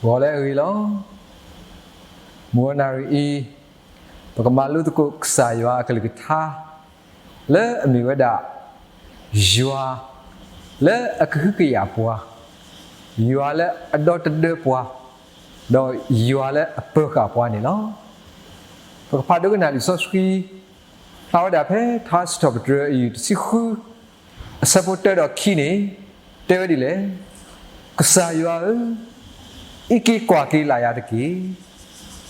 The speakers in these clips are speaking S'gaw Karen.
ဂီၤလၢအဂ့ၤလီၤ. မုၢ်ဂီၤနၣ်ရံၣ်အံၤ, ပကမၤလိသကိးကစၢ်ယွၤအကလုၢ်ကထါ လၢအမ့ၢ်ဝဲဒၣ် ယွၤလၢအကဟုကယာ်ပှၤ, ယွၤလၢအဒီသဒၢပှၤ, ဒီးယွၤလၢအပၢၤဃာ်ပှၤန့ၣ်လီၤ. ပကဖးဒိကနၣ်လံာ်စီဆှံ ဖျါဝဲဒၣ်ဖဲထါစံးထီၣ်ပတြၢၤအယုၢ်တဆံဃု အဆၢဖိတၢဒီးခံန့ၣ် တဲဝဲဒ်လဲၣ်, ကစၢ်ယွၤဧၢ, အံးက့ၤကွၢ်က့ၤလၢ်ယၤတက့ၢ်.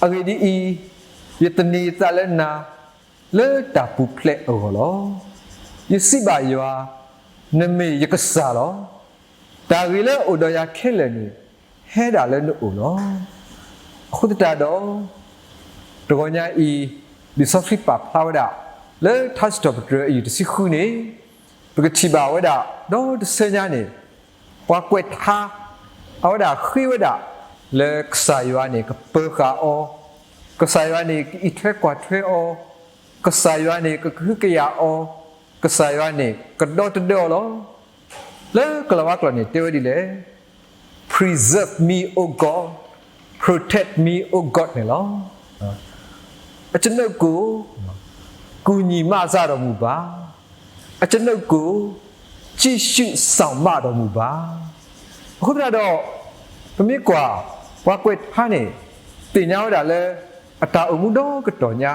အဂ့ၢ်ဒ်အံၤ, ယသန့ၤယသးလၢနၤ လၢတၢ်ပူၤဖျဲးအဂီၢ်လီၤ. ယစံးဘၣ်ယွၤ, နမ့ၢ်ယကစၢ်လီၤ. တၢ်ဂ့ၤလၢအအိၣ်ဒီးယၤခဲလၢာ်န့ၣ် ဟဲဒၣ်လၢနအိၣ်လီၤ. အဃိသတးဒီး တဂီၤညါအံၤ လံာ်စီဆှံပာ်ဖျါဝဲဒၣ် လၢထါစံးထီၣ်ပတြၢၤအယုၢ်တဆံဃုန့ၣ် ပကထံၣ်ဘၣ်ဝဲဒၣ် ဒီးတဆၢညါန့ၣ် ပှၤကွဲးထါ အဝဲဒၣ်ဃ့ဝဲဒၣ် လၢကစၢ်ယွၤန့ၣ် ကပၢၤဃာ်အီၤ, ကစၢ်ယွၤန့ၣ် ကအံးထွဲကွၢ်ထွဲအီၤ, ကစၢ်ယွၤန့ၣ် ကကဟုကယာ်အီၤ, ကစၢ်ယွၤန့ၣ် ကဒီသဒၢအီၤလီၤ. လၢကလၤဝါကျိာ်န့ၣ် တဲဝဲဒ်လဲၣ်, Preserve me, O God, protect me, O God န့ၣ်လီၤ. အကျွန်ုပ်ကို ကူညီမစတော်မူပါ, အကျွန်ုပ်ကို ကြည့်ရှုစောင့်မတော်မူပါ. အဃိသတးဒီး ပမ့ၢ်ကွၢ် ပှၤကွဲးထါန့ၣ် သ့ၣ်ညါဝဲဒၣ်လၢ အတၢ်အိၣ်မူဒီကတီၢ်ညါ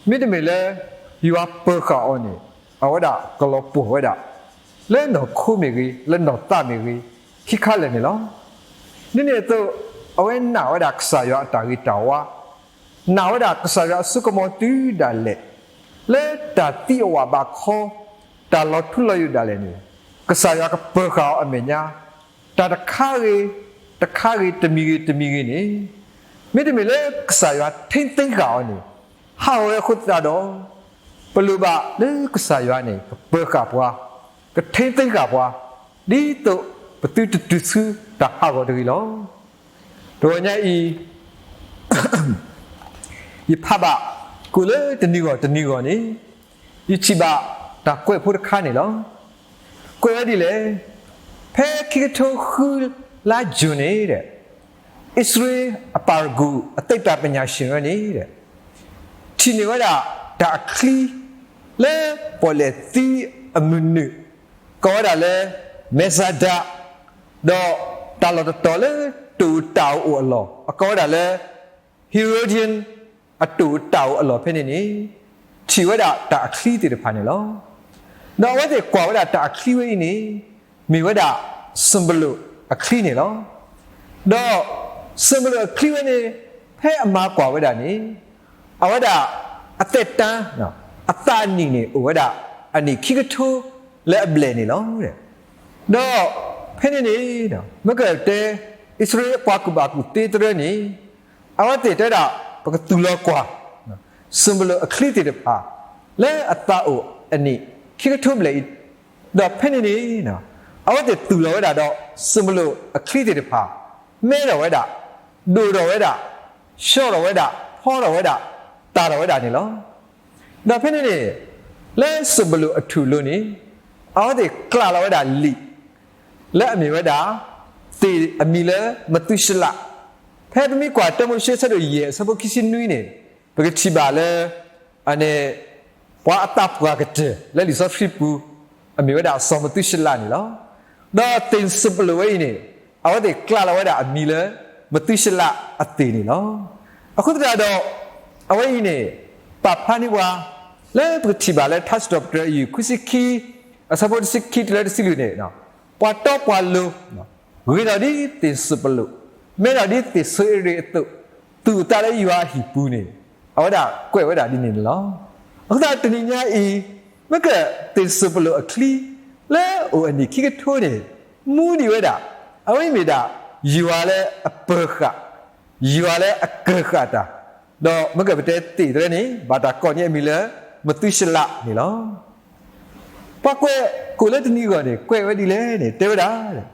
မ့တမ့ၢ်လၢ ယွၤပၢၤဃာ်အီၤန့ၣ် အဝဲဒၣ်ကလီၤပှီၢ်ဝဲဒၣ် လၢနီၢ်ခိမ့ၢ်ဂ့ၤ, လၢနီၢ်သးမ့ၢ်ဂ့ၤ, ခံခါလၢာ်န့ၣ်လီၤ. ဒ်န့ၣ်အသိး အဝဲနာ်ဝဲဒၣ်ကစၢ်ယွၤအတၢ်ဂ့ၤတၢ်ဝါ, နာ်ဝဲဒၣ်ကစၢ်ယွၤအစိကမီၤတုၤဒၣ်လဲာ်, လၢတၢ်သံအဝးဘၣ်ခီ, တၢ်လီၤထူလီၤယိာ်ဒၣ်လဲာ်န့ၣ် ကစၢ်ယွၤကပၢၤဃာ်အီၤအမဲာ်ညါ, တၢ်တခါဂ့ၤ, တခါဂ့ၤ တမံၤဂ့ၤ တမံၤဂ့ၤန့ၣ် မ့တမ့ၢ်လၢကစၢ်ယွၤထိန်းသိမ်းဃာ်အီၤန့ၣ် ဟးဂီၤဝဲအဃိသတးဒီး ပလိၣ်ဘၣ်လၢကစၢ်ယွၤန့ၣ် ကပၢၤဃာ်ပှၤ, ကထိန်းသိမ်းဃာ်ပှၤ, ဒ်သိးပသုတတုၤဆူတၢ်ဟးဂီၤတဂ့ၤလီၤ. တဂီၤညါအံၤ ယဖးဘၣ် ကိၣ်လၢတနံၤဂီၢ်တနံၤဂီၢ်န့ၣ် ယထံၣ်ဘၣ်တၢ်ကွဲးဖိတခါန့ၣ်လီၤ. ကွဲးဝဲဒ်လဲၣ်, ဖဲခံကထိဃုလါယူၤန့ၣ် အံၣ်စရ့လးအပၣ်ရဂူၣ် အသိပ္ပံပညာရှင်ဝဲန့ၣ် ထံၣ်န့ၢ်ဝဲဒၣ်တၢ်အချံ လၢပီၣ်လဲၣ်သံအမုၢ်နုာ် ကိးဝဲဒၣ်လၢ မဲစဒၤ ဒီးတၢ်လီၢ်တတီၤလၢတိၣ်တၢ်အိၣ်အလီၢ် အကိးဝဲဒၣ်လၢ Herodian အတိၣ်တၢ်အိၣ်အလီၢ်ဖဲန့ၣ်န့ၣ် ထံၣ်ဝဲဒၣ်တၢ်အချံသ့ၣ်တဖၣ်န့ၣ်လီၤ. ဒီးအဝဲသ့ၣ်ကွၢ်ဝဲဒၣ်တၢ်အချံဝဲအံၤန့ၣ် မ့ၢ်ဝဲဒၣ် စံးပလိၣ်အချံန့ၣ်လီၤ. ဒီးစံးပလိၣ်အချံဝဲန့ၣ် ဖဲအမၤကွၢ်ဝဲဒၣ်န့ၣ် အဝဲဒၣ်အသက်တမ်း အသးအနံၣ်န့ၣ် အိၣ်ဝဲဒၣ်အနံၣ်ခံကထိလၢအဘျဲၣ်န့ၣ်လီၤ. ဒီးဖဲန့ၣ်န့ၣ် မ့ၢ်ကတဲ အံၣ်စရ့လးပှၤကူၣ်ဘၣ်ကူၣ်သ့တရၢန့ၣ် အဝဲသ့ၣ်တဲဝဲဒၣ် ပကသူၣ်လီၤကွၢ် စံးပလိၣ်အချံသ့ၣ်တဖၣ် လၢအသးအိၣ်အနံၣ်ခံကထိဘျဲၣ်အံၤ, ဒီးဖဲန့ၣ်န့ၣ် အဝဲသ့ၣ်သူၣ်လီၤဝဲဒၣ်ဒီး စံးပလိၣ်အချံသ့ၣ်တဖၣ် မဲထီၣ်ဝဲဒၣ်, ဒိၣ်ထီၣ်ဝဲဒၣ်, ဆှီထီၣ်ဝဲဒၣ်, ဖီထီၣ်ဝဲဒၣ်, တၢ်ထီၣ်ဝဲဒၣ်န့ၣ်လီၤ. ဒီးဖဲန့ၣ်န့ၣ် လၢစံးပလိၣ်အထူၣ်အလိၤန့ၣ် အဝဲသ့ၣ်ကျးလီၤဝဲဒၣ်လံာ် လၢအမ့ၢ်ဝဲဒၣ် သ့ၣ်အမံၤလၢမသူၤၡလး, ဖဲပမ့ၢ်ကွၢ်တၢမိၤၡ့အဆၢဒိၣ်ယဲၢ်အဆၢဖိခံဆံနွံန့ၣ် ပကထံၣ်ဘၣ်လၢ အန့ၣ် ပှၤအသးပှၢ်ကတၢၢ်လၢလံာ်စီဆှံပူၤ အမ့ၢ်ဝဲဒၣ်စီၤမသူၤၡလးန့ၣ်လီၤ. ဒီးသ့ၣ်စံးပလိၣ်ဝဲအံၤန့ၣ် အဝဲသ့ၣ်ကျးလီၤဝဲဒၣ်အမံၤလၢ မသူၤၡလးအသ့ၣ်န့ၣ်လီၤ. အဃိသတးဒီး အဝဲအံၤန့ၣ် ပာ်ဖျါန့ၢ်ပှၤ လၢပကထံၣ်ဘၣ်လၢထါစံးထီၣ်ပတြၢၤအယုၢ်ခွံဆံခံ အဆၢဖိတဆံခံတုၤလၢတဆံလွံၢ်န့ၣ် ပှၤတီပှၤလိၤ ဂ့ၤထီၣ်ဒ်သ့ၣ်စံးပလိၣ်, မဲထီၣ်ဒ်သ့ၣ်စီၤအ့ရ့းအသိး, သူၣ်အသးလၢယွၤအဟံၣ်ပူၤန့ၣ် အဝဲဒၣ်ကွဲးဝဲဒၣ်ဒ်န့ၣ်န့ၣ်လီၤ. အဃိသတးတနံၤညါအံၤ မ့ၢ်ကသ့ၣ်စံးပလိၣ်အချံ လၢအိၣ်အနံၣ်ခံကထိန့ၣ် မူဒံးဝဲဒၣ် အဝဲမ့ၢ်ဒၣ် ယွၤလၢအပၢၤဃာ်, ယွၤလၢအကၢၤဃာ်တၢ်, ဒီးမ့ၢ်ကပတဲသ့ၣ်တရၢန့ၣ် ဘၣ်တၢ်ကိးန့ၢ်အမံၤလၢ မသူၤၡလးန့ၣ်လီၤ. ပှၤကွဲးကိၣ်လၢတနံၤအဂီၢ်န့ၣ် ကွဲးဝဲဒ်လဲၣ်န့ၣ် တဲဝဲဒၣ်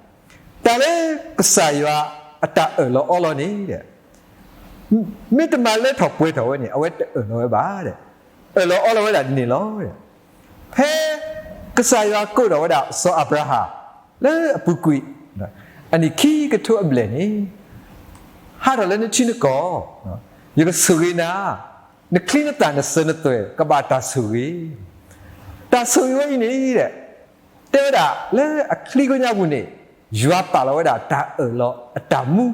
တၢ်လၢကစၢ်ယွၤအတၢ်အၢၣ်လီၤအီလီၤန့ၣ် မ့ၢ်တမၤလၢထီၣ်ပှဲၤထီၣ်ဝဲန့ၣ် အဝဲတအၢၣ်လီၤဝဲဘၣ်. အၢၣ်လီၤအီလီၤဝဲဒၣ်ဒ်န့ၣ်လီၤ. ဖဲကစၢ်ယွၤကိးထီၣ်ဝဲဒၣ်စီၤအၤဘြၤဟၣ် လၢအပူၤကွံာ် အနံၣ်ခံကထိအဘျဲၣ်န့ၣ် ဟးထီၣ်လၢနထံနကီၢ်, ယကဆိၣ်ဂ့ၤနၤ, နချံနသၣ်နစၢၤနသွဲၣ်ကဘၣ်တၢ်ဆိၣ်ဂ့ၤ. တၢ်ဆိၣ်ဂ့ၤဝဲအံၤန့ၣ် တဲဝဲဒၣ်လၢအချံကိးညါပူၤန့ၣ် ယွၤပာ်လီၤဝဲဒၣ်တၢ်အၢၣ်လီၤအတၢ်မူ,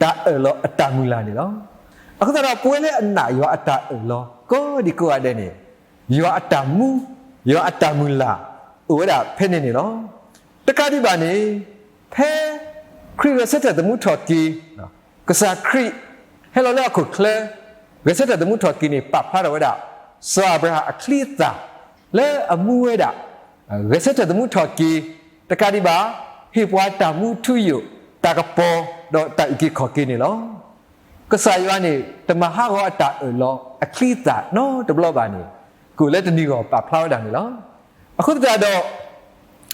တၢ်အၢၣ်လီၤအတၢ်မုၢ်လၢ်န့ၣ်လီၤ. အဃိသတးဒီး ပဝဲလၢအနာ်ယွၤအတၢ်အၢၣ်လီၤ ကိးဒံကိးဂၤဒဲးန့ၣ် ယွၤအတၢ်မူ, ယွၤအတၢ်မုၢ်လၢ် အိၣ်ဝဲဒၣ်ဖဲန့ၣ်န့ၣ်လီၤ. တကးဒံးဘၣ်န့ၣ် ဖဲခရံာ်ဂဲၤဆၢထၢၣ်သမူထီၣ်က့ၤ ကစၢ်ခရံာ် ဟဲလီၤလၢဟီၣ်ခိၣ်ချၢ ဂဲၤဆၢထၢၣ်သမူထီၣ်က့ၤန့ၣ် ပာ်ဖျါထီၣ်ဝဲဒၣ် စီၤအၤဘြၤဟၣ်အချံအသၣ် လၢအမူဝဲဒၣ် ဂဲၤဆၢထၢၣ်သမူထီၣ်က့ၤ တကးဒံးဘၣ် ဟ့ၣ်ပှၤတၢ်မူထူယိာ် တၢ်ကပီၤ ဒီးတၢ်အုၣ်က့ၤခီၣ်က့ၤန့ၣ်လီၤ. ကစၢ်ယွၤန့ၣ် တမၤဟးဂီၤအတၢ်အၢၣ်လီၤအချံအသၣ်နီတဘျီဘၣ်န့ၣ် ကအိၣ်လၢတနံၤဂီၢ်ပာ်ဖျါဝဲဒၣ်န့ၣ်လီၤ. အဃိသတးဒီး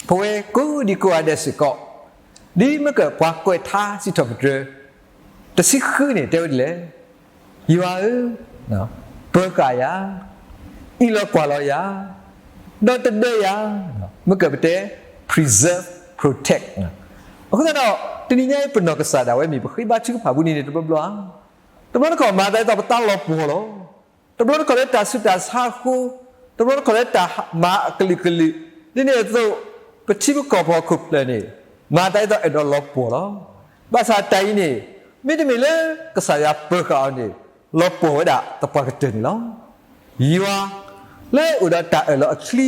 ပဝဲကိးဒံကိးဂၤဒဲးစ့ၢ်ကီး ဒ်မ့ၢ်ကပှၤကွဲးထါစံးထီၣ်ပတြၢၤ တဆံဃုန့ၣ် တဲဝဲဒ်လဲၣ်, ယွၤဧၢ, ပၢၤဃာ်ယၤ, အံးလီၤကွၢ်လီၤယၤ, ဒီးတဒၢယၤ, မ့ၢ်ကပတဲ preserve, protect. အဃိသတးဒီး တနံၤညါအံၤ ပနီၢ်ကစၢ်ဒၣ်ဝဲမ့ၢ်ပဃ့ဘါထုကဖၣ်ပူၤန့ၣ်န့ၣ် တဘျီဘျီဧါ, တဘျီတခီၣ်မၤသးဒ်သိးပသးလီၤပှီၢ်လီၤ. တဘျီတခီၣ်လၢတၢ်ဆူးတၢ်ဆါအဃိ, တဘျီတခီၣ်လၢတၢ်မၤအကလုာ်ကလုာ်, ဒ်န့ၣ်အသိး ပထံပကီၢ်ပဟီၣ်ခိၣ်ဖျၢၣ်န့ၣ် မၤသးဒ်သိးအဲၣ်ဒိးလီၤပှီၢ်လီၤ. ဘၣ်ဆၣ်တၢ်အံၤန့ၣ် မ့တမ့ၢ်လၢကစၢ်ယွၤပၢၤဃာ်အီၤန့ၣ် လီၤပှီၢ်ဝဲဒၣ်သပှၢ်ကတၢၢ်န့ၣ်လီၤ. ယွၤလၢအအိၣ်ဒီးတၢ်အၢၣ်လီၤအချံ,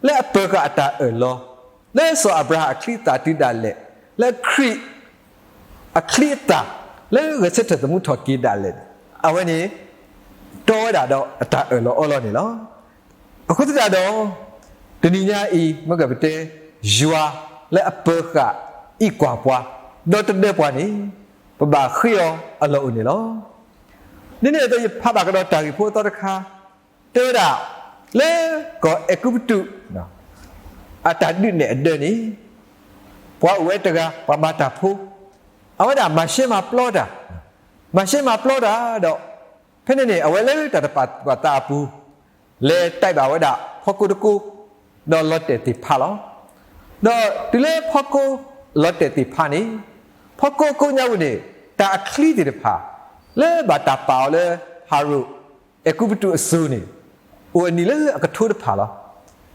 လၢအပၢၤဃာ်အတၢ်အၢၣ်လီၤ, လၢစီၤအၤဘြၤဟၣ်အချံအသၣ်တုၤဒၣ်လဲာ်, လၢခရံာ်အချံအသၣ် လၢဂဲၤဆၢထၢၣ်သမူထီၣ်က့ၤဒၣ်လဲာ်န့ၣ် အဝဲန့ၣ် တီဝဲဒၣ်ဒီးအတၢ်အၢၣ်လီၤအီလီၤန့ၣ်လီၤ. အဃိသတးဒီး တနံၤညါအံၤ မ့ၢ်ကပတဲ ယွၤလၢအပၢၤဃာ်အံးကွၢ်ပှၤ ဒီးတဒၢပှၤန့ၣ် ပဘၣ်ဃ့အီၤအလီၢ်အိၣ်န့ၣ်လီၤ. ဒ်န့ၣ်အသိး ယဖးဘၣ်ကဒီးတၢ်ဂ့ၢ်ဖိအသီတခါ တဲဝဲဒၣ် လၢကီၢ်အဲၤကူပတူး အတၢ်ဒုးနဲၣ်အဒၢန့ၣ် ပှၤအိၣ်ဝဲတဂၤ ပှၤမၤတၢ်ဖိ, အဝဲဒၣ်မၤရှဲမၤပျီတၢ်, မၤရှဲမၤပျီတၢ်ဒီး ဖဲန့ၣ်န့ၣ် အဝဲလၢတၢ်တပာ်သူၣ်ပာ်သးအပူၤ လဲၤတဲဘၣ်ဝဲဒၣ် ဖီကိတကိ ဒီးလီၤတဲာ်သ့ၣ်ဖးလီၤ. ဒီးတုၤလၢဖီကိလီၤတဲာ်သ့ၣ်ဖးန့ၣ် ဖီကိကိညါပူၤန့ၣ် တၢ်အချံသ့ၣ်တဖၣ် လၢဘၣ်တၢ်ပာ်အီၤလၢ ဖၤရိၤ အဲၤကူပတူးအစိၤန့ၣ် အိၣ်အနံၣ်လၢအကထိတဖၣ်လီၤ.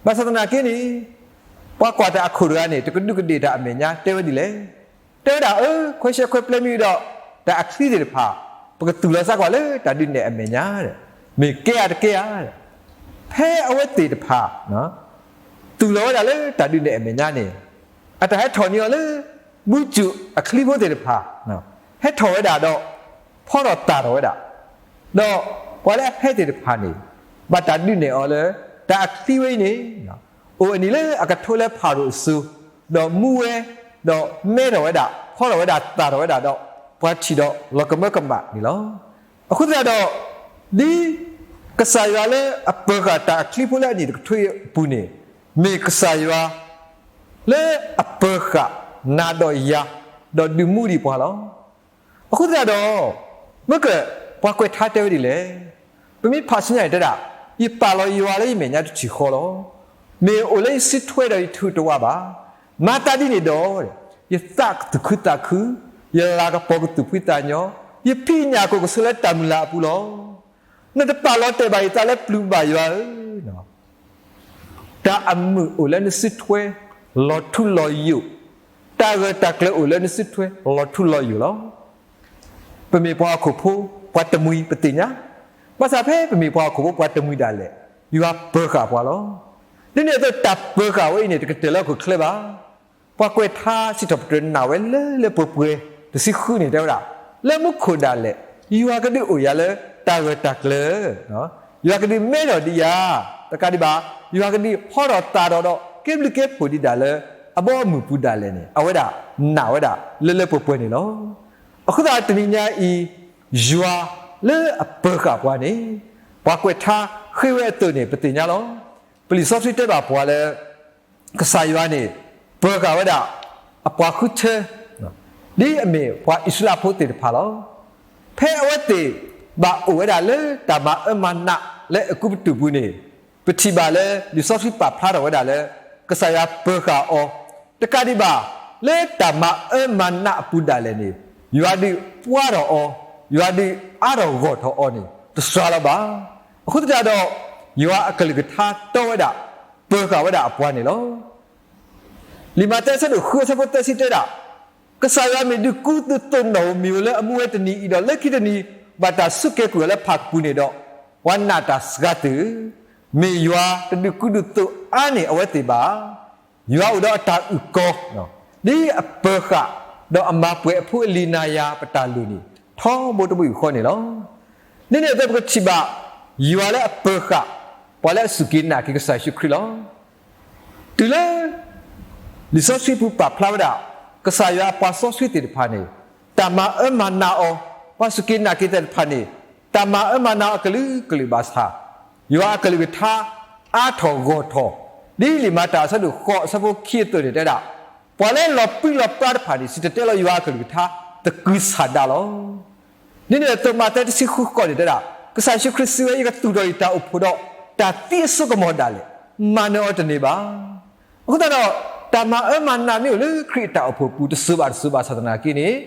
ဘၣ်ဆၣ်သနာ်က့န့ၣ် ပှၤကွၢ်တၢ်အခိၣ်တဂၤန့ၣ် တကဒူးကဒ့ၣ်တၢ်အမဲာ်ညါ တဲဝဲဒ်လဲၣ်. တဲဝဲဒၣ် အၢ ခွဲးဆှဲးခွဲးပျဲမ့ၢ်ဒီး တၢ်အချံသ့ၣ်တဖၣ် ပကသူၣ်လီၤစ့ၢ်ကီးလၢတၢ်ဒုးနဲၣ်အမဲာ်ညါ, မ့ၢ်ကဲဧါတကဲဧါ. ဖဲအဝဲသ့ၣ်တဖၣ် သူၣ်လီၤဝဲဒၣ်လၢတၢ်ဒုးနဲၣ်အမဲာ်ညါန့ၣ် အတၢ်ဟဲထီၣ်န့ၢ်အီၤလၢ ဘုကၠူၣ်အချံဖိသ့ၣ်တဖၣ် ဟဲထီၣ်ဝဲဒၣ်ဒီး ဖီထီၣ်သၣ်ထီၣ်ဝဲဒၣ်, ဒီးပှၤလၢအဟဲသ့ၣ်တဖၣ်န့ၣ် ဘၣ်တၢ်ဒုးနဲၣ်အီၤလၢ တၢ်အချံဝဲအံၤန့ၣ် အိၣ်အနံၤလၢအကထိလၢဖၤရိၤအစိၤ, ဒီးမူဝဲ, ဒီးမဲထီၣ်ဝဲဒၣ်, ဖီထီၣ်ဝဲဒၣ်, သၣ်ထီၣ်ဝဲဒၣ်ဒီး ပှၤထံၣ်ဒီးလီၤကမၢကမၣ်န့ၣ်လီၤ. အဃိသတးဒီး ဒ်ကစၢ်ယွၤလၢအပၢၤဃာ်တၢ်အချံဖိလၢအနံၣ်တကထိအံၤအပူၤန့ၣ် မ့ၢ်ကစၢ်ယွၤ လၢအပၢၤဃာ်နၤဒီးယၤ ဒီးဒုးမူဒံးပှၤလီၤ. အဃိသတးဒီး မ့ၢ်က ပှၤကွဲးထါတဲဝဲဒ်လဲၣ်. ပမ့ၢ်ဖးဆူညါန့ၣ်တဲဒၣ်, ယပာ်လီၤယွၤလၢယမဲာ်ညါတထံၣ်ဃီလီၤ. မ့ၢ်အိၣ်လၢယစုထွဲဒီးယထုးတဝးဘၣ်. မၤသးဒ်န့ၣ်ဒီး ယသးကသူၣ်ခုသးခု, ယလၤကပီၤကသူၣ်ဖှံသးညီ, ယဖံးညၣ်ကိၣ်ကဆိးလၢတၢ်မုၢ်လၢ်အပူၤလီၤ. နတပာ်လီၤတဲာ်ဘၣ်ယသးလၢပျုၤဘၣ်ယွၤဧၢ. တၢ်အမုာ်အိၣ်လၢနစုထွဲ လီၤထူလီၤယိာ်, တၢ်ဂၢၢ်တၢ်ကျၢၤအိၣ်လၢနစုထွဲ လီၤထူလီၤယိာ်လီၤ. ပမ့ၢ်ပှၤဟီၣ်ခိၣ်ဖိ ပှၤတမှံၤပသ့ၣ်ညါ, ဘၣ်ဆၣ်ဖဲပမ့ၢ်ပှၤဟီၣ်ခိၣ်ဖိပှၤတမှံၤဒၣ်လဲာ် ယွၤပၢၤဃာ်ပှၤလီၤ. ဒ်န့ၣ်အသိးတၢ်ပၢၤဃာ်ဝဲအံၤန့ၣ် တကတၢၢ်လၢဟီၣ်ခိၣ်ချၢဘၣ်. ပှၤကွဲးထါစံးထီၣ်ပတြၢၤနာ်ဝဲလၢလၢပှဲၤပှဲၤ တဆံဃုန့ၣ်တဲဝဲဒၣ်, လၢမူခိၣ်ဒၣ်လဲာ် ယွၤကဒုးအိၣ်ယၤလၢတၢ်ဂၢၢ်တၢ်ကျၢၤ, ယွၤကဒုးမဲထီၣ်ဒံးယၤ, တကးဒံးဘၣ် ယွၤကဒုးဖီထီၣ်သၣ်ထီၣ်ဒီး ကဲဘျုးကဲဖှိၣ်ဒံးဒၣ်လၢအဘီအမုၢ်ပူၤဒၣ်လဲာ်န့ၣ် အဝဲဒၣ်နာ်ဝဲဒၣ်လၢလၢပှဲၤပှဲၤန့ၣ်လီၤ. အဃိသတးတနံၤညါအံၤ ယွၤလၢအပၢၤဃာ်ပှၤန့ၣ် ပှၤကွဲးထါဃ့ဝဲအသိးန့ၣ် ပသ့ၣ်ညါလီၤ. ပလံာ်စီဆှံတဲဘၣ်ပှၤလၢ ကစၢ်ယွၤန့ၣ် ပၢၤဃာ်ဝဲဒၣ် အပှၤဃုထၢ ဒ်အမ့ၢ်ပှၤအံၣ်စရ့လးဖိသ့ၣ်တဖၣ်လီၤ. ဖဲအဝဲသ့ၣ်ဘၣ်အိၣ်ဝဲဒၣ်လၢတၢ်မၤအၢမၤနးလၢအဲၤကူပတူးပူၤန့ၣ် ပထံၣ်ဘၣ်လၢလံာ်စီဆှံပာ်ဖျါထီၣ်ဝဲဒၣ်လၢ ကစၢ်ယွၤပၢၤဃာ်အီၤ, တကးဒံးဘၣ် လၢတၢ်မၤအၢမၤနးအပူၤဒၣ်လဲာ်န့ၣ် ယွၤဒုးပှၢ်ထီၣ်အီၤ, ယွၤဒုးအါထီၣ်ဂီၢ်ထီၣ်အီၤန့ၣ် တစှၤလီၤဘၣ်. အဃိသတးဒီး ယွၤအကလုၢ်ကထါတီဝဲဒၣ် ပၢၤဃာ်ဝဲဒၣ်အပှၤန့ၣ်လီၤ. လံာ်မးသဲအဆၢဒိၣ်ဃုအဆၢဖိသၢဆံတဲဒၣ်, ကစၢ်ယွၤမ့ၢ်ဒုးကူဒုးသိးနီၣ်ဧိၤမံၤဧိၤလၢအမူဝဲတနံၤအံၤဒီး လၢခံတနံၤ ဘၣ်တၢ်ဆိၣ်ကဲၤကွံာ်အီၤလၢဖးကပူၤန့ၣ်ဒီး, ပှၤနာ်တၢ်စှၤတ့ၢ်, မ့ၢ်ယွၤတဒုးကူဒုးသိးအါန့ၢ်အဝဲသ့ၣ်ဘၣ်. ယွၤအိၣ်ဒီးအတၢ်အုၣ်ကီၤ, ဒ်အပၢၤဃာ်, ဒီးအမၤပှဲၤအဖိအလံၤနၤယၤပတၢ်လိၣ်န့ၣ် ထီဘိတဘိယူၢ်ဃီန့ၣ်လီၤ. ဒ်န့ၣ်အသိးပကထံၣ်ဘၣ် ယွၤလၢအပၢၤဃာ် ပှၤလၢအစူၢ်က့ၤနာ်က့ၤကစၢ်ယ့ၣ်ၡူးခရံာ်လီၤ. တုၤလၢ လံာ်စီဆှံပူၤပာ်ဖျါဝဲဒၣ် ကစၢ်ယွၤအပှၤစီဆှံသ့ၣ်တဖၣ်န့ၣ် တၢ်မၤအၢမၤနးအီၤ, ပှၤစူၢ်က့ၤနာ်က့ၤသ့ၣ်တဖၣ်န့ၣ် တၢ်မၤအၢမၤနးအီၤအကလုာ်ကလုာ်ဘၣ်ဆၣ်, ယွၤအကလုၢ်ကထါအါထီၣ်ဂီၢ်ထီၣ်, ဒ်လံာ်မၤတၢ်အဆၢဒိၣ်ဃိးအဆၢဖိခံအသိးန့ၣ်တဲဒၣ်, ပှၤလၢလီၤပြံလီၤပြါတဖၣ်န့ၣ် စံၣ်တဲၤတဲလီၤယွၤအကလုၢ်ကထါ သကုၤဆးဒးလီၤ. ဒ်န့ၣ်အသိးမးသဲတဆံဃုဃိးန့ၣ်တဲဒၣ်, ကစၢ်ယ့ၣ်ၡူးခရံာ်စံးဝဲ ယကသူၣ်ထီၣ်ယတၢ်အိၣ်ဖှိၣ်ဒီး တၢ်သံအစိကမီၤဒၣ်လဲာ်, မၤနၢၤအီၤတန့ၢ်ဘၣ်. အဃိသတးဒီး တၢ်မၤအၢမၤနးမ့ၢ်အိၣ်လၢခရံာ်အတၢ်အိၣ်ဖှိၣ်ပူၤတစိၤဘၣ်တစိၤဘၣ်ဆၣ်သနာ်က့န့ၣ်,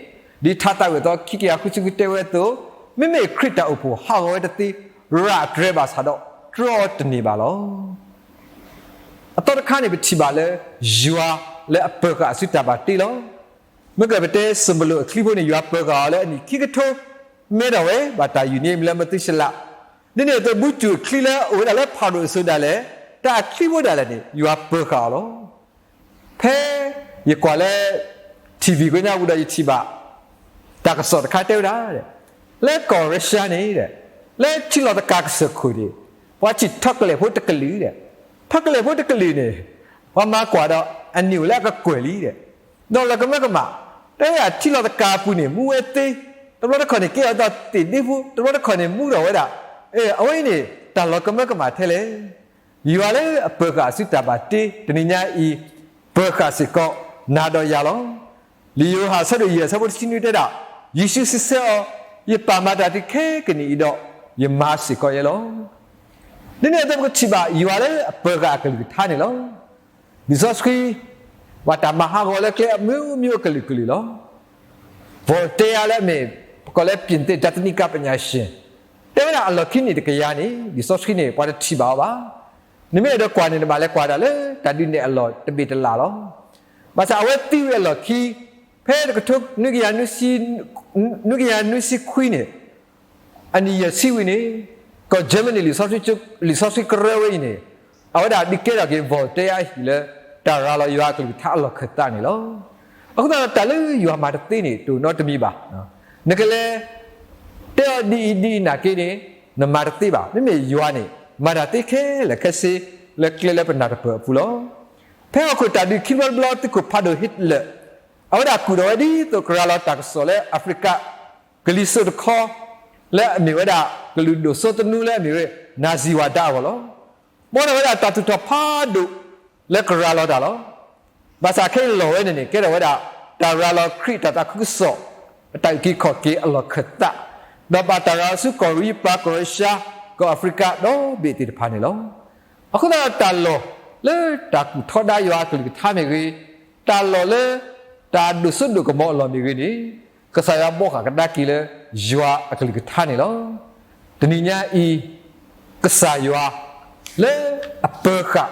ဒ်ထါသးဝံၣ်အသီခံကယၤဃုဆံဃုတဲဝဲအသိး, မ့မ့ၢ်ခရံာ်တၢ်အိၣ်ဖှိၣ်ဟးဂီၤဝဲတသ့, ရၤအတြဲၤဘၣ်ဆၣ်ဒီး တြီအီၤတန့ၢ်ဘၣ်လီၤ. အသီတခါန့ၣ် ပထံၣ်ဘၣ်လၢ ယွၤလၢအပၢၤဃာ်အစုတၢ်ဘၣ်တ့လီၤ. မ့ၢ်ကပတဲစီၤပၤလိၣ်အချံဖိန့ၣ် ယွၤပၢၤဃာ်အီၤလၢအနံၣ်ခံကထိ မဲထီၣ်ဝဲ ဘၣ်တၢ်ယူၢ်န့ၢ်မံၤလၢမသူၤၡလး, ဒ်န့ၣ်အသိးဘူၣ်စူၣ်အချံလၢအအိၣ်ဝဲဒၣ်လၢဖၤရိၤအစိၤဒၣ်လဲာ်, တၢ်အချံဖိဒၣ်လဲာ်န့ၣ် ယွၤပၢၤဃာ်အီၤလီၤ. ဖဲယကွၢ်လၢ ထံၣ်ဝံၤ ကွဲညါဝံၤဒီးယထံၣ်ဘၣ် တၢ်ကစီၣ်တခါတဲဝဲဒၣ်, လၢကီၢ်ရၢရှါန့ၣ်, လၢထံလီၤသကၤကစၢၢ်ခိၣ်န့ၣ်, ပှၤထံၣ် chocolate ဖိတကလုာ်ဒီး, chocolate ဖိတကလုာ်န့ၣ်, ပှၤမၤကွၢ်ဒီး အနံၣ်အိၣ်လၢအကကွဲၢ်လံဒီး, ဒီးလီၤကမၢကမၣ်, တဲဝဲဒၣ်ထံလီၤသကၤအပူၤန့ၣ် မူဝဲသ့, တဘျီတခီၣ်န့ၣ် ကဲအီၤဒီးသ့ၣ်ဒ့ဖိ, တဘျီတခီၣ်န့ၣ် မူထီၣ်ဝဲဒၣ်, အဝဲအံၤန့ၣ် တၢ်လီၤကမၢကမၣ်ထဲလဲၣ်. ယွၤလၢအပၢၤဃာ်အစုတၢ်ဘၣ်တ့ တနံၤညါအံၤ ပၢၤဃာ်စ့ၢ်ကီးနၤဒီးယၤလီၤ. လံာ်ယိၤဟၣ်အဆၢဒိၣ်ယဲၢ်အဆၢဖိတဆံနွံတဲဒၣ်, ယ့ၣ်ၡူးစံးဆၢအီၤ, ယပၢ်မၤတၢ်ဒ်ခဲကနံၣ်အံၤဒီး, ယမၤစ့ၢ်ကီးယဲလီၤ. ဒ်န့ၣ်အသိးပကထံၣ်ဘၣ်ယွၤလၢအပၢၤဃာ်အကလုၢ်ကထါန့ၣ်လီၤ. လံာ်စီဆှံ ဘၣ်တၢ်မၤဟးဂီၤလၢကျဲအမျိုးမျိုးအကလုာ်ကလုာ်လီၤ. Voltaire လၢအမ့ၢ် ပကိးလၢ ပြင်သစ် ဒၣ်သနံးကၣ်ပညၣ်ရှင် တဲဝဲဒၣ်အလီၢ်ခံနံၣ်တကယၤန့ၣ် လံာ်စီဆှံန့ၣ် ပှၤတထံၣ်ဘၣ်အီၤဘၣ်. နမ့ၢ်အဲၣ်ဒိးကွၢ်န့ၣ် နဘၣ်လဲၤကွၢ်ဒၣ်လၢတၢ်ဒုးနဲၣ်အလီၢ်တဘ့ၣ်တလၢ်လီၤ. ဘၣ်ဆၣ်အဝဲသံဝံၤအလီၢ်ခံ ဖဲတကထိနွံကယၤ နွံကယၤနွံဆံခွံန့ၣ် အနံၣ်ယဲၢ်ဆံဝံၤန့ၣ် ကီၢ် Germany လံာ်စီဆှံကရၢဝဲအံၤန့ၣ် အဝဲဒၣ်ဒုးကဲထီၣ်က့ၤ Voltaire အဟံၣ်လၢ တၢ်ရၤလီၤယွၤအကလုၢ်ကထါအလီၢ်ခၢၣ်သးန့ၣ်လီၤ. အဃိသတးဒီးတၢ်လၢယွၤမၤတသ့န့ၣ် တအိၣ်နီတမံၤဘၣ်. နကလဲၤ တဲအီၤဒ်အံၤဒ်အံၤနာ်က့န့ၣ် နမၤတသ့ဘၣ်. မ့မ့ၢ်ယွၤန့ၣ် မၤတၢ်သ့ခဲလၢာ်ခဲဆ့ လၢကျဲလၢပနၢ်တပၢၢ်အပူၤလီၤ. ဖဲဟီၣ်ခိၣ်တၢ်ဒုးခံဘျီတဘျီ သုးခိၣ်ဖးဒိၣ် Hitler အဝဲဒၣ်ကူၣ်ထီၣ်ဝဲဒ်သိးကရၤလီၤတၢ်ကစီၣ်လၢ Africa ကလံၤစိးတခီ လၢအမ့ၢ်ဝဲဒၣ် ကလုာ်ဒိၣ်စိသနူလၢအမ့ၢ်ဝဲ နၤစံၤဝၤဒၣ်အဂီၢ်လီၤ. ဘီထီၣ်ဝဲဒၣ်တၢ်သူၣ်ထီၣ်ဖးဒိၣ်လၢကရၤလီၤတၢ်လီၤ. ဘၣ်ဆၣ်ခဲအံၤလီၢ်ဝဲန့ၣ်န့ၣ် ကဲထီၣ်ဝဲဒၣ် တၢ်ရၤလီၤခရံာ်တၢ်သးခုကစီၣ် အတၢ်အုၣ်က့ၤခီၣ်က့ၤအလီၢ်ခၢၣ်သး, ဒီးဘၣ်တၢ်ရၤလီၤဆူကီၢ်ရံပၤ ကီၢ်ရၢရှါ ကီၢ်အၤဖရံကၤဒီဘ့ၣ်သ့ၣ်တဖၣ်န့ၣ်လီၤ. အဃိသတးဒီးတၢ်လီၢ်လၢတၢ်ကူၣ်ထီဒါယွၤအကလုၢ်ကထါမ့ၢ်ဂ့ၤ, တၢ်လီၢ်လၢ တၢ်ဒိၣ်စိဒိၣ်ကမီၤအလီၢ်မ့ၢ်ဂ့ၤန့ၣ်, ကစၢ်ယွၤဘီဃၣ်ကဒါက့ၤလၢ ယွၤအကလုၢ်ကထါန့ၣ်လီၤ. တနံၤညါအံၤ ကစၢ်ယွၤ လၢအပၢၤဃာ်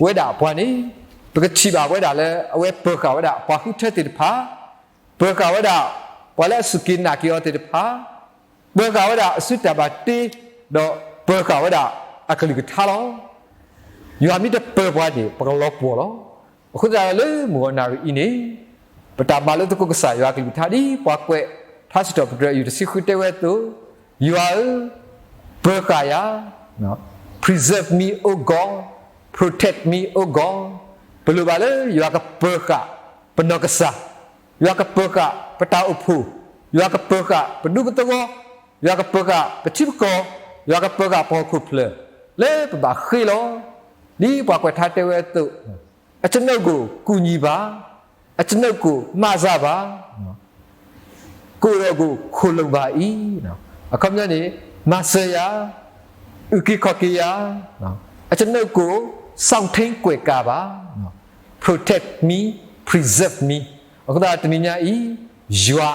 ဝဲဒၣ်အပှၤန့ၣ်, ပကထံၣ်ဘၣ်ဝဲဒၣ်လၢအဝဲပၢၤဃာ်ဝဲဒၣ်အပှၤဃုထၢသ့ၣ်တဖၣ်, ပၢၤဃာ်ဝဲဒၣ် ပှၤလၢအစူၢ်က့ၤနာ်က့ၤအီၤသ့ၣ်တဖၣ်, ပၢၤဃာ်ဝဲဒၣ်အစုတၢ်ဘၣ်တ့, ဒီးပၢၤဃာ်ဝဲဒၣ်အကလုၢ်ကထါလီၤ. ယွၤမ့ၢ်တပၢၤပှၤန့ၣ် ပကလီၤပှီၢ်လီၤ. အဃိသတးဒီးလၢမုၢ်ဂီၤနၣ်ရံၣ်အံၤန့ၣ်, ပတၢ်မၤလိသကိးကစၢ်ယွၤအကလုၢ်ကထါဒ်ပှၤကွဲးထါစံးထီၣ်ပတြၢၤအယုၢ်တဆံဃုတဲဝဲအသိး, ယွၤဧၢ, ပၢၤဃာ်ယၤ, preserve me, O God, protect me, O God. ပလိၣ်ဘၣ်လၢယွၤကပၢၤဃာ်ပနီၢ်ကစၢ်, ယွၤကပၢၤဃာ်ပတၢ်အိၣ်ဖှိၣ်, ယွၤကပၢၤဃာ်ပဒူပသဝီ, ယွၤကပၢၤဃာ်ပထံပကီၢ်, ယွၤကပၢၤဃာ်ပဟီၣ်ခိၣ်ဖျၢၣ် လၢပဘၣ်ဃ့လီၤ. ဒ်ပှၤကွဲးထါတဲဝဲအသိး, အကျွန်ုပ်ကို ကူညီပါ, အကျွန်ုပ်ကို မစပါ, ကိုယ်တော်ကို ခိုလှုံပါအံၤ, အခီပညီန့ၣ်, မစၢၤယၤ, အုၣ်က့ၤခီၣ်က့ၤယၤ, အကျွန်ုပ်ကို စောင့်ထိန်းကွယ်ကာပါ, protect me, preserve me. အဃိသတးတနံၤညါအံၤ, ယွၤ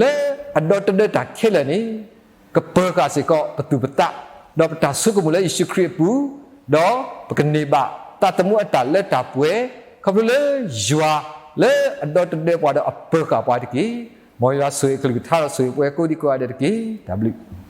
လၢအဒီတဒၢတၢ်ခဲလၢာ်န့ၣ် ကပၢၤဃာ်စ့ၢ်ကီးပသူၣ်ပသး, ဒီးပတၢ်ဆိကမိၣ်လၢယ့ၣ်ၡူးခရံာ်အပူၤ, ဒီးပကန့ၢ်ဘၣ်သးသမူအတၢ်လၢတၢ်ပှဲၤ, ခီဖျိလၢယွၤလၢအဒီတဒၢပှၤဒီးအပၢၤဃာ်ပှၤတက့ၢ်. မ်ယွၤဆိၣ်ဂ့ၤအကလုၢ်ကထါဒီးဆိၣ်ဂ့ၤပှၤကိးဒံကိးဂၤဒဲးတက့ၢ်. တၢ်ဘျုး